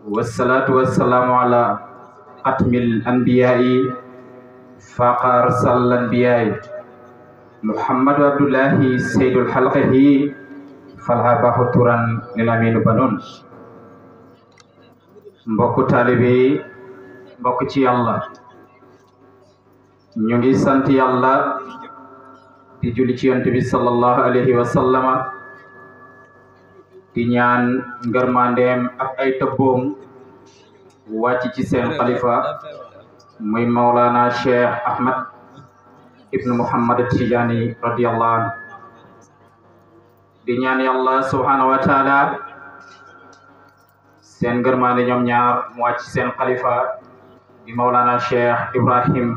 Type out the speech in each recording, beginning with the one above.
والصلاة والسلام على ختم الأنبياء فقر صلى الأنبياء محمد عبد الله سيد الحلقه فالهبه توران للامين بنون mbokku taalibe mbokk ci yàlla ñu ngi sant yàlla di julli ci yonent bi sallallahu alayhi wa sallama di ñaan ngërmandeem ak ay tëbboom wàcc ci seen xalifa muy Mawlana Cheikh Ahmad ibnu Muhammad Tijani radiyallahu anhu di ñaan yàlla subhanahu wa taala seen ngërmande ñoom ñaar mu wàcc seen xalifa di Mawlana Cheikh Ibrahim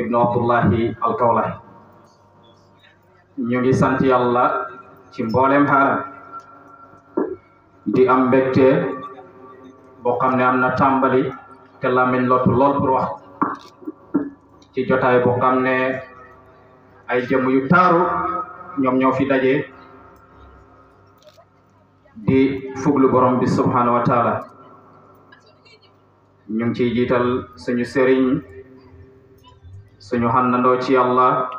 ibnu Abdullahi al-Kawlahi ñu ngi sant yàlla ci mboolem xaaral di am mbégte boo xam ne am na tàmbali te làmmiñ lottu lool pour wax ci jotaay boo xam ne ay jëmm yu taaru ñoom ñoo fi daje di fuglu borom bi subhanahu wa taala ñu ngi ciy jiital suñu sëriñ suñu xàndandoo ci yàlla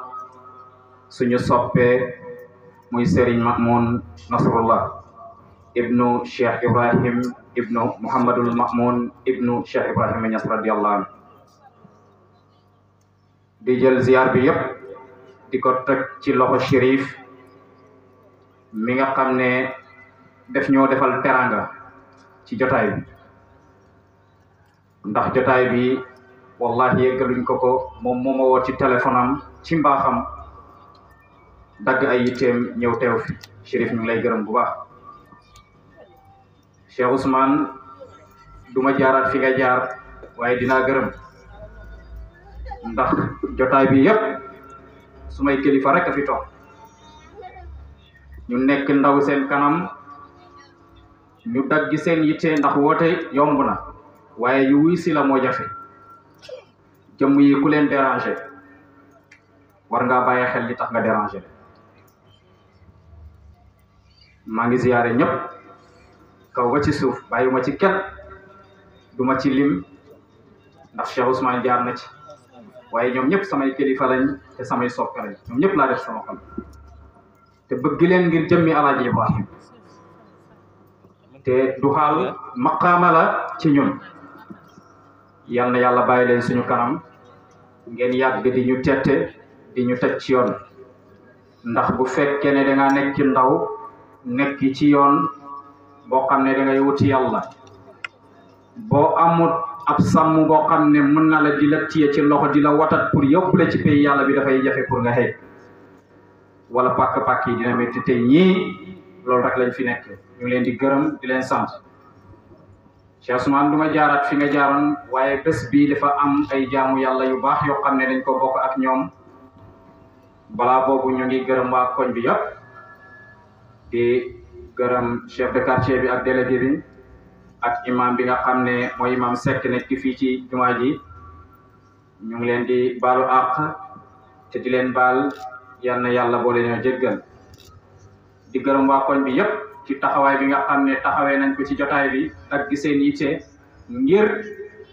suñu soppe muy sëriñ Mamoun Nasrullah ibnu Cheikh Ibrahim ibnu Muhammadul Mamoun ibnu Cheikh Ibrahim Niass radiyallahu anhu di jël ziar bi yépp di ko teg ci loxo shérif mi nga xam ne def ñoo defal teranga ci jotaay bi ndax jotaay bi wallahi yeggaluñ ko moom moo ma woo ci téléphone am ci mbaaxam dagg ay yitteem ñëw teew fi shérif ñu ngi lay gërëm bu baax Cheikh Ousmane duma jaaraat fi nga jaar waaye dinaa gërëm ndax jotaay bi yépp sumay kilifa rek a fi toog ñu nekk ndaw seen kanam ñu dagg seen yitte ndax woote yomb na waaye yu wuy si la moo jafe jëmm yi ku leen déranger war ngaa bàyyi xel li tax nga déranger maa ngi ziyaare ñëpp kaw ba ci suuf bàyyuma ci kenn duma ci lim ndax Cheikh Ousmane jaar na ci waaye ñoom ñëpp samay kilifa lañ te samay soppe lañ ñoom ñëpp laa def sama xol te bëgg leen ngir jëmmi Alaaji Ibrahim te du xaal maqaama la ci ñun yal na yàlla bàyyi leen suñu kanam ngeen yàgg di ñu tette di ñu teg ci yoon ndax bu fekkee ne dangaa nekk ci ndaw nekk ci yoon boo xam ne dangay wuti yàlla boo amut ab sàmm boo xam ne mën na la di la téye ci loxo di la watat pour yóbbu la ci pays yàlla bi dafay jafe pour nga xëy wala pàkk-pàkk yi dina métti te ñii loolu rek lañ fi nekk ñu leen di gërëm di leen sant Cheikh Ousmane du ma jaaraat fi nga jaaroon waaye bés bii dafa am ay jaamu yàlla yu baax yoo xam ne dañ ko bokk ak ñoom balaa boobu ñu ngi gërëm waa koñ bi yëpp di gërëm chef de quartier bi ak délégué bi ak imam bi nga xam ne mooy imam Seck nekk fii ci jumaa ji ñu ngi leen di baalu àq te di leen baal yal na yàlla boole ñoo jéggal di gërëm waa koñ bi yépp ci taxawaay bi nga xam ne taxawee nañ ko ci jotaay bi ak giseen yitte ngir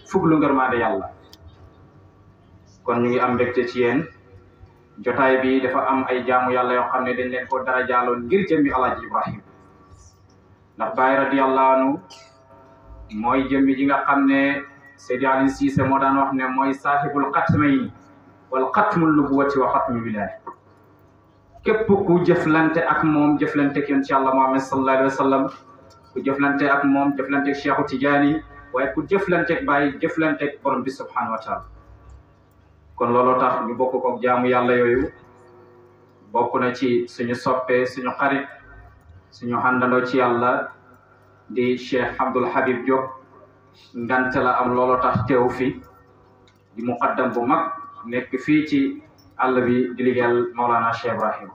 fuglu ngërmaande yàlla kon ñu ngi am mbégte ci yéen jotaay bi dafa am ay jaamu yàlla yoo xam ne dañ leen ko dara jaaloon ngir jëmmi Alaaji Ibrahim ndax Baay radiyallahu anhu mooy jëmmi ji nga xam ne Seydi Aliou Cissé moo daan wax ne mooy saahibul xatmayni wal xatmul nubuwati wa xatmi wilaaya képp ku jëflante ak moom jëflante ak yonent Yàlla Muhammad sallallahu alayhi wa sallam ku jëflante ak moom jëflante ak Cheikhu Tidiane waaye ku jëflante ak Baay jëflante ak borom bi subhanahu wa taala kon looloo tax ñu bokk ko jaamu yàlla yooyu bokk na ci suñu soppe suñu xarit suñu àndandoo ci yàlla di Cheikh Abdoul Habib Diop ngante la am looloo tax teew fi di muqaddam bu mag nekk fii ci àll bi di liggéeyal Maulana Cheikh Ibrahim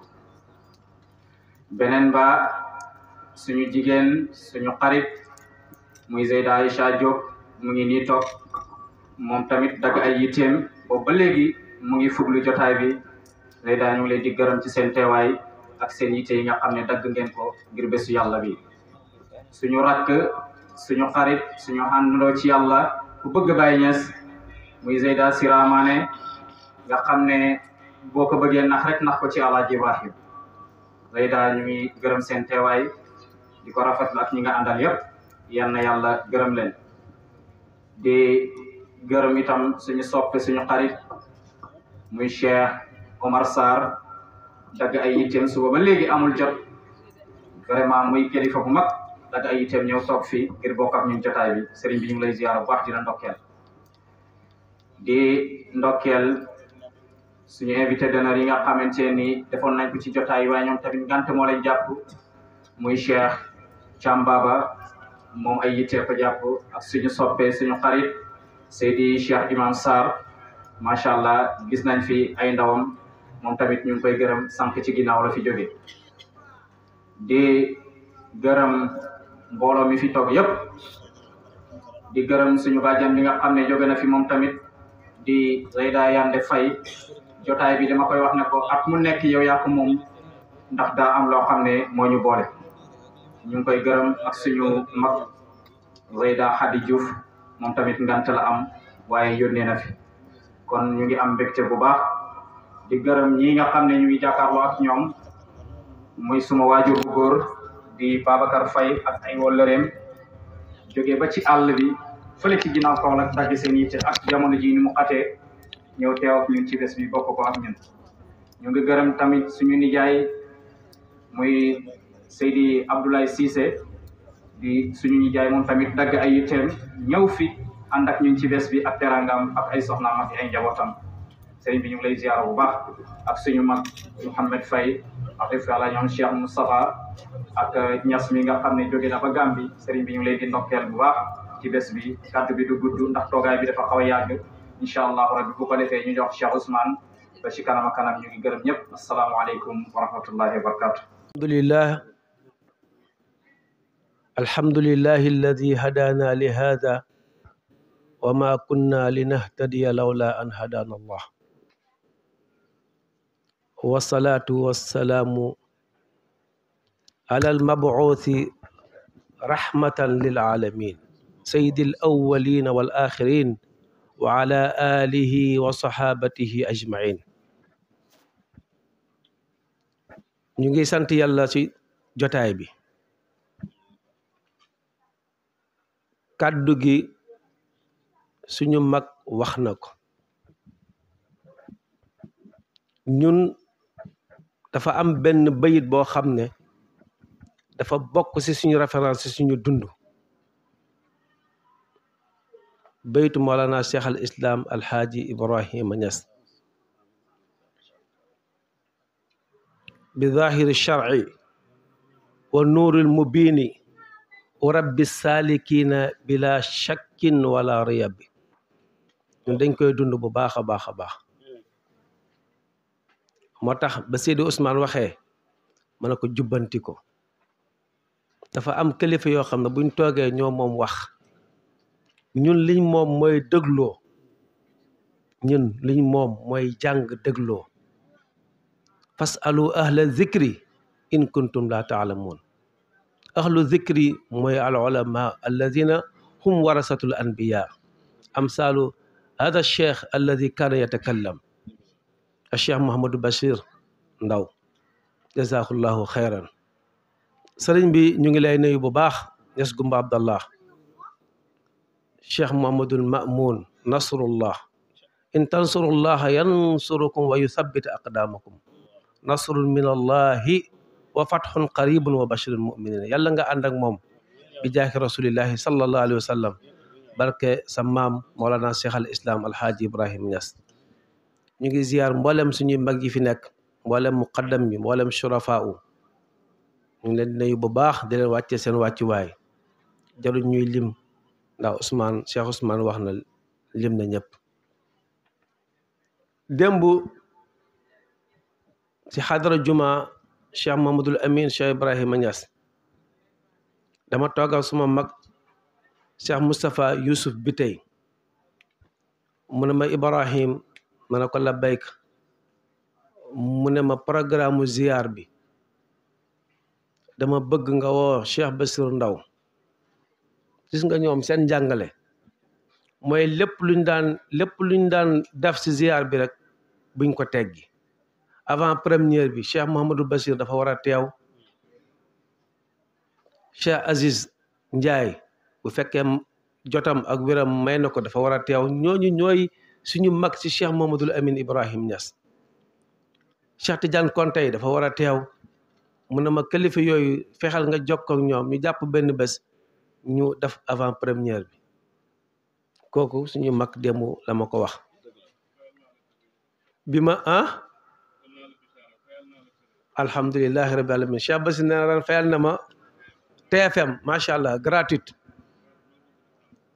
beneen ba suñu jigéen suñu xarit muy Zeyda Aïcha Diop mu ngi nii toog moom tamit dagg ay yitteem boobu ba léegi mu ngi fuglu jotaay bi Zeyda ñu ngi leen di gërëm ci seen teewaay ak seen yitte yi nga xam ne dagg ngeen ko ngir bésu yàlla bi suñu rakk suñu xarit suñu àndandoo ci yàlla ku bëgg Baay Ñas muy Zeyda Sira Mané nga xam ne boo ko bëggee nax rek nax ko ci Alaaji Ibrahim Zeyda ñu ngi gërëm seen teewaay di ko rafetlu ak ñi nga àndal yépp yal na yàlla gërëm leen di gërëm itam suñu soppe suñu xarit muy Cheikh Omar Sarr dagg ay yitteem suba ba léegi amul jot vraiment muy kilifa bu mag dagg ay yitteem ñëw toog fii ngir bokk ak ñun jotaay bi sëriñ bi ñu ngi lay ziyaara bu baax dina ndokkeel di ndokkeel suñu invité d'honneur yi nga xamante ni defoon nañ ko ci jotaay waaye ñoom tamit ngante moo leen jàpp muy Cheikh Thiam Baba moom ay yittee ko jàpp ak suñu soppe suñu xarit Seydi Cheikh Imam Sarr macha allah gis nañ fi ay ndawam moom tamit ñu ngi koy gërëm sànq ci ginnaaw la fi jóge di gërëm mbooloo mi fi toog yépp di gërëm suñu bàjjan bi nga xam ne jóge na fi moom tamit di Zeyda Yande Faye jotaay bi dama koy wax ne ko at mu nekk yow yaa ko moom ndax daa am loo xam ne moo ñu boole ñu ngi koy gërëm ak suñu mag Zeyda Khady Diouf moom tamit ngant la am waaye yónnee na fi kon ñu ngi am mbégte bu baax di gërëm ñi nga xam ne ñu ngi jàkkaarloo ak ñoom muy suma waajur bu góor di Babacar Faye ak ay wóllëreem jógee ba ci àll bi fële ci ginnaaw Kaolack dagg seen yitte ak jamono ji ni mu xatee ñëw teew ak ñun ci bés bi bokk ko ak ñun ñu ngi gërëm tamit suñu nijaay muy Seydi Abdoulaye Cissé di suñu nijaay moom tamit dagg ay yitteem ñëw fi ànd ak ñun ci bés bi ak terangam ak ay soxnaam ak ay njabootam sëriñ bi ñu ngi lay ziyaara bu baax ak suñu mag Mouhamed Faye ak def yàlla ñoom Cheikh Moustapha ak ñas mi nga xam ne jóge na ba Gambie sëriñ bi ñu ngi lay di ndokkeel bu baax ci bés bi kàddu bi du gudd ndax toogaay bi dafa xaw a yàgg incha allahu rabbi bu ko defee ñu jox Cheikh Ousmane ba ci kanam a kanam ñu ngi gërëm ñëpp asalaamaaleykum wa rahmatullahi wa barakatu alhamdulillahi alladi hadana li hada wa ma kunna linahtadiya lawla an hadana allah wassalatu wassalamu ala almabuuthi rahmatan lil alamin sayyidi al awwalin wal akhirin wa ala alihi wa sahabatihi ajmain ñu ngi sant yàlla ci jotaay bi kàddu gi suñu mag wax na ko ñun dafa am benn bayit boo xam ne dafa bokk ci suñu référence ci suñu dund baytu Mawlana Cheikh al Islam alhaaji Ibrahima Niass bi zahiri shar'i wa nuuril mubiini wa rabbi salikina bila shakkin wala riyabi ñun dañ koy dund bu baax a baax a baax moo tax ba Seydi Ousmane waxee ma ne ko jubbanti ko dafa am kilifa yoo xam ne buñ toogee ñoo moom wax ñun liñ moom mooy dégloo ñun liñ moom mooy jàng dégloo fasalu ahla zikri in kuntum la taalamuun ahlu zikri mooy al ulama alladina hum warasatul anbiya amsalu hada cheikh alladi kaana yatakallam Cheikh Mouhamadou Bachir Ndaw jazakallahu xayran. sëriñ bi ñu ngi lay nuyu bu baax Niass Goumba Abdallah. Cheikh Mouhamadoul Mamoun nasrullah in tansurullaha yansurukum wa yuthabbit aqdamakum nasrun min allahi wa fathun qaribun wa bashirul mu'minin. yàlla nga ànd ak moom bi jaahi rasulillahi sallallahu alayhi wa sallam. barke sa maam Mawlana Cheikh al Islam Alhaaji Ibrahim Niass. ñu ngi ziyaar mboolem suñuy mag yi fi nekk, mboolem muqaddam bi, mboolem shurafa u ñu ngi leen di nuyu bu baax di leen wàcce seen wàccuwaay. jarul ñuy lim ndax Cheikh Ousmane wax na lim na ñëpp. démb ci xadara juma Cheikh Mamadul Amin Cheikh Ibrahima Niass dama toogal suma mag Cheikh Moustapha Youssouf bi tey mu ne ma Ibrahim, ma ne ko labbayk, mu ne ma programme ziyaar bi dama bëgg nga woo Cheikh Bassirou Ndaw. gis nga ñoom seen njàngale mooy lépp luñ daan def ci ziyaar bi rek buñ ko teggi. avant première bi Cheikh Mouhamadou Bachir dafa war a teew, Cheikh Aziz Ndiaye bu fekkee jotam ak wéram may na ko dafa war a teew. ñooñu ñooy suñu mag ci Cheikh Mouhamadoul Amin Ibrahim Niass. Cheikh Tidiane Konte dafa war a teew. mu ne ma kilifa yooyu fexeel nga jokkoo ak ñoom ñu jàpp benn bés ñu def avant première bi. kooku suñu mag démb la ma ko wax bi ma alhamdulillahi rabbil alamin. Cheikh Bassi nee na ren fayal na ma TFM macha allah gratuite.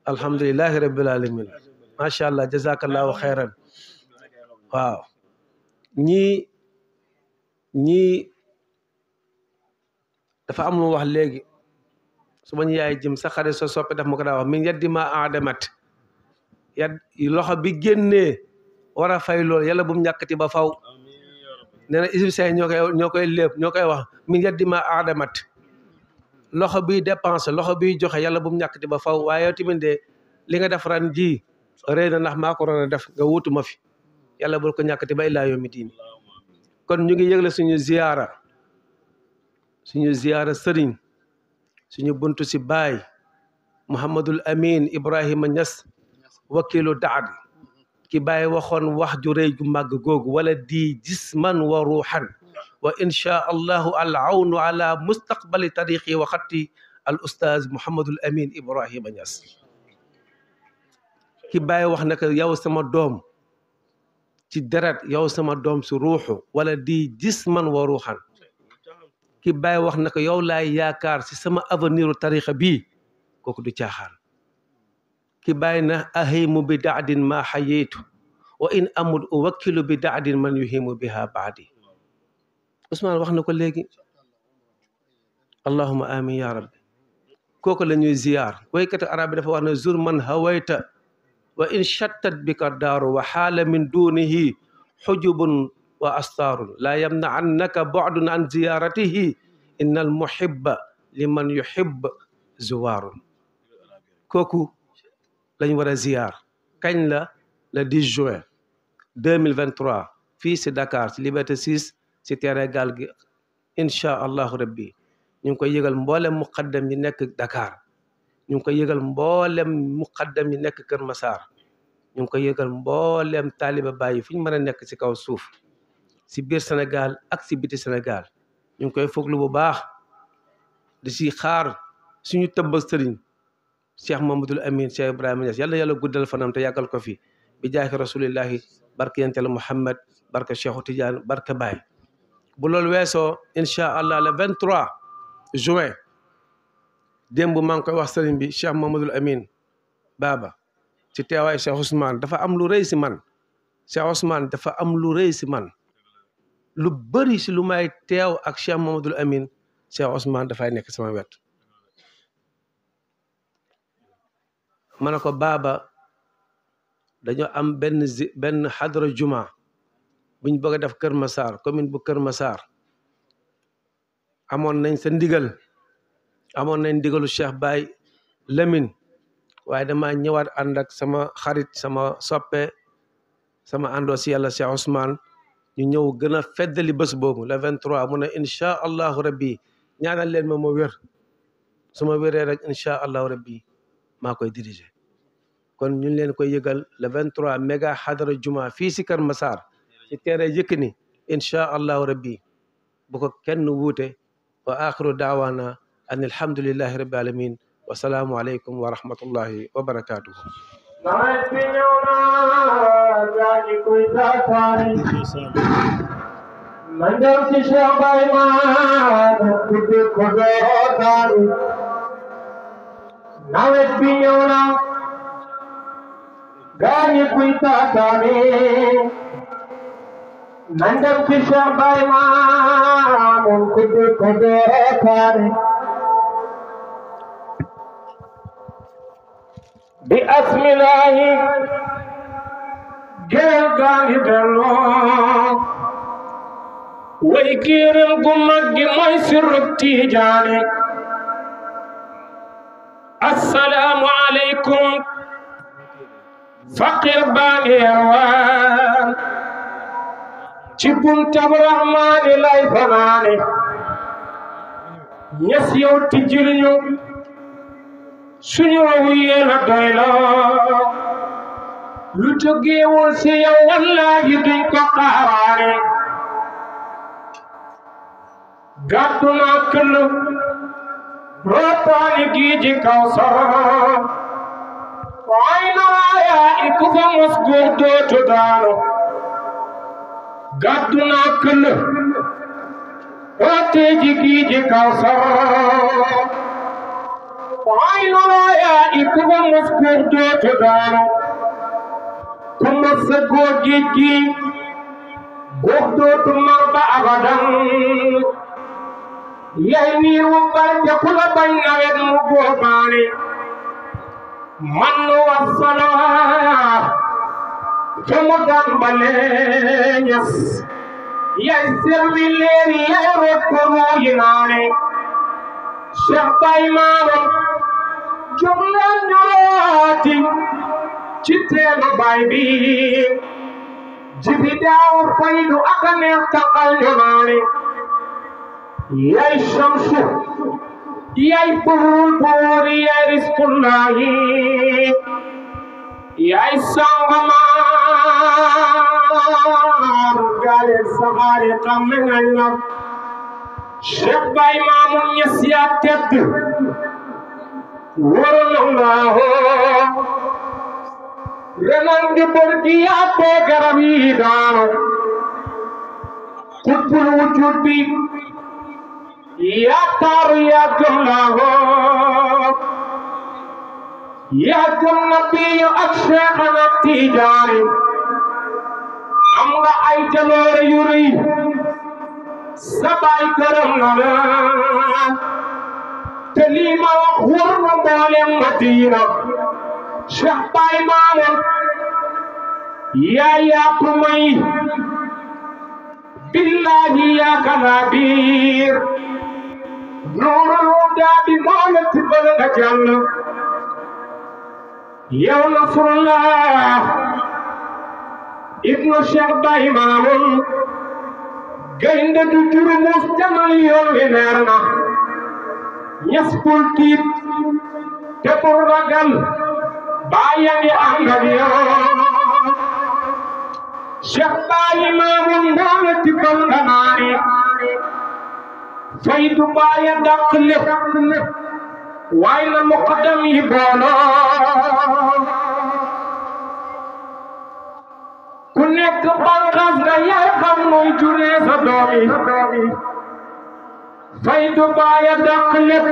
alhamdulillahi rabbil alamin macha allah jazakallahu xayran. waaw ñii dafa am lu wax léegi su ma ñu yaay jëm sa xarit sa soppe daf ma ko daa wax min yaddi ma aadamat loxo bi génnee war a fay loolu yàlla bu mu ñàkkati ba faw. nee na égyptien ñoo koy lépp ñoo koy wax min yaddi ma aadamat. loxo biy dépense, loxo biy joxe yàlla bu mu ñàkkati ba faw. waaye yow tamit de li nga def ran ji rëy na ndax maa ko doon def nga wutu ma fi, yàlla bul ko ñàkkati ba illaa yawmi diin. kon ñu ngi yëgle suñu ziyaara sëriñ, suñu buntu si baay Mouhamadul Amin Ibrahima Niass wakilu daad ki baay waxoon wax ju rëy ju màgg googu wala di jisman wa ruuxan wa insha allahu al awnu ala mustaqbali tariqi wa xatti al ustaaz Mouhamadul Amin Ibrahima Niass. ki baay wax ne que yow sama doom ci deret, yow sama doom si ruuxu wala di jisman wa ruuxan. ki baay wax ne que yow laay yaakaar si sama avenir u tariqa bii, kooku du caaxaan. ki baay na ahimu bi daadin ma xayeetu wa in amul uwakkilu bi daadin man yuhimu biha baadi. Ousmane wax na ko léegi. allahuma amin ya rabbi. kooku la ñuy ziyaar. waykatu arab bi dafa wax ne zur man hawayta wa in chattat bika daaru wa xaala min dunihi xujubun wa astaarun laa yamna'annaka bu'dun an ziyaaratihi inna al muhibba liman yuhibb zuwaarun. kooku lañ war a ziyaar. kañ la? le 10 juin 2023 fii si Dakar si Liberté 6 si terrain gaal gi incha allahu rabbi. ñu ngi koy yëgal mboolem muqaddam yi nekk Dakar, ñu ngi koy yëgal mboolem muqaddam yi nekk Kër Massar, ñu ngi koy yëgal mboolem taaliba Baay fu ñu mën a nekk si kaw suuf, si biir Sénégal ak si biti Sénégal. ñu ngi koy foglu bu baax di si xaar suñu tëmba sëriñ Cheikh Mamadou Amin Cheikh Ibrahima Niass. yàlla yàlla guddal fanam te yàggal ko fi bi jaahi rasulillahi barke yenteel Muhammad barke Cheikhu Tidiane barke Baay. bu loolu weesoo incha allah le 23 juin démb maa ngi koy wax sëriñ bi Cheikh Mamadou Amin Baba ci teewaay Cheikh Ousmane dafa am lu rëy si man. Cheikh Ousmane dafa am lu rëy si man, lu bëri si lu may teew ak Cheikh Mamadou Amin. Cheikh Ousmane dafay nekk sama wet. ma ne ko Baba dañoo am benn xadra juma buñ bëgg a def Kër Massar, commune bu Kër Massar. amoon nañ sa ndigal, amoon nañ ndigalu Cheikh Baye Lamine, waaye dama ñëwaat ànd ak sama xarit, sama soppe, sama àndoo si yàlla Cheikh Ousmane ñu ñëw gën a feddali bés boobu le 23 mu ne incha allahu rabbi ñaanal leen ma wér su ma wéree rek incha allahu rabbi maa koy diriger kon ñu leen koy yëgal le 23 méga xadara juma fii si Kër Massar ci terrain Yékini incha allahu rabbi bu ko kenn wuute wa axiru daawaana an alhamdulillahi rabbil alamin wa salaamu aleykum wa rahmatullahi wa barakatuhu Gani kuita kami, nandam kisah baima, mungkudu kami. Bi asmillahi, gel gani dalo, waikirin gumagi mai sirti jani. Assalamu alaikum. Fakir bani awan Cibun tabrahmani lay fanani Ñas yow tijjil ñu suñu wiye la doylo lu jógewul ci yow wallahi duñ ko xaaraane gàddu naa këll rootaani gii ji kaw soro Aina ya ikufa musgur do dano gaduna kul ote jigi kausar Aina ya ikufa musgur do dano kuma sago jigi godo tumarba abadan yayni wumbar te kula banawet mu gobani Manu wasala Kemudan balenyas Yai servileri yai rokuru yinane Syekh Baimaram Jumlah nyurati Citelu baibi Jibidau faidu akan yang takal yunane Yai syamsu Yai pur yai rizqullahi Yai sangamar Gale sahari kamenganyak Syekh Baimamun Nyes tedd Warallahu Renang di berdiate garabidan Kutbul wujud bi Ya taru ya gullahu Ya gum nabi akshakhana tijari Amga ay jalor yuri Sabay karam nana Telima wa khurna bolem madina Syekh Baimaram Ya kumay Billahi ya kanabir Nurul huda bi mawlat balga janna Ya Nasrullah Ibnu Syekh Baimaram Gaynde du jurumus jamal yoon wi leer na Ñas bul tiit te bul ragal bàyyi ngi ànd ak yow Syekh Baimaram mawlat balga naani Faydu baaya dàq lépp waaye na muqaddam yi booloo ku nekk bànqaas nga yaay xam mooy juree sa doom yi Faydu baaya dàq lépp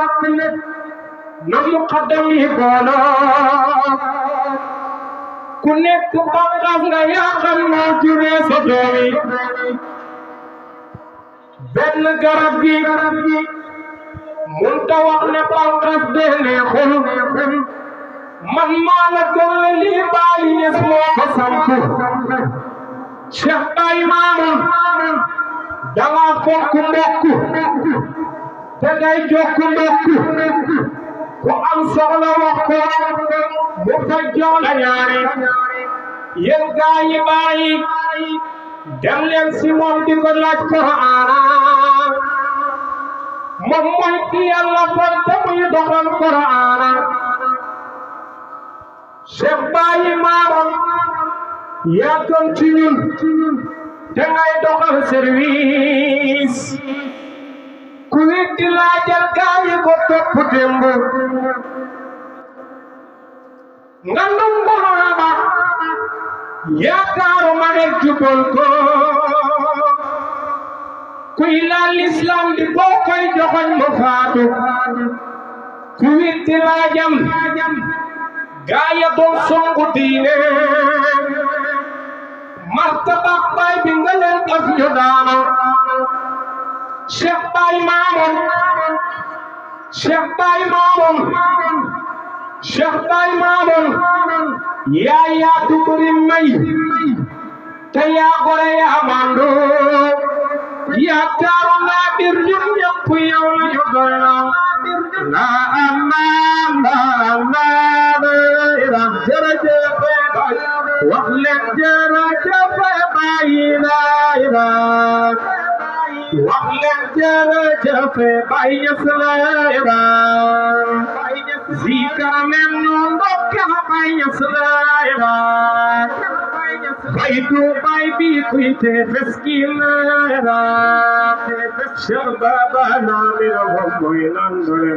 na muqaddam yi booloo ku nekk bànqaas nga yaay xam mooy juree sa doom yi benn garab gi munta wax ne bànqaas bee neexul man maa la gën lii Baay Ñas moo ko samp Syekh Baimaram danga fonk mbokk te ngay jokk mbokk ku am soxla wax ko mu faj jox la ñaari yéen gaa yi bàyyi dem leen si moom di ko laaj Qur'aana moom mooy ki Yàlla fal te muy doxal Qur'aana Cheikh Baye Mamoun yaa gën ci ñun te ngay doxal service ku weddi laajal gaa yi ko topp démb nga nangu Baba yaakaaru ma ne jubal ko kuy laal l'islam di boo koy joxoñ mu faatu ku weddi laajam gaa ya doon songu diine martaba baay bi nga leen def ñu daana Cheikh Baye Mamoun Cheikh Baye Mamoun Cheikh Baye Mamoun yaa yaatu bari may te yaa gore yaa mandu yaa taaru naa bir ñun ñëpp yow la ñu doy na jërëjëf wax leen jërëjëf Baye Layla wax leen jërëjëf Baye Niass Layla zikar leen nu ndokkal Baye Niass Layla Faydu Baye bi kuy te feski Layla Baba namira moy nandole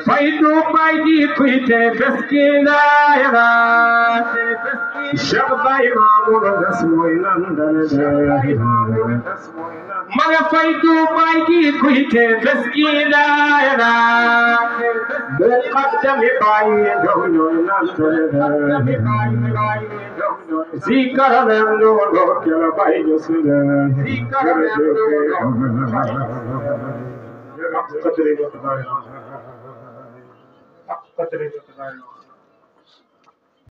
Faydu Baye bi kuy te feski Layla Cheikh Baye Mamoun das moy nandole Maga Faydu Baye bi kuy te feski Layla Muqaddam Baye do ñoy nandole zikar leen nu ndokkal Baye Niass Layla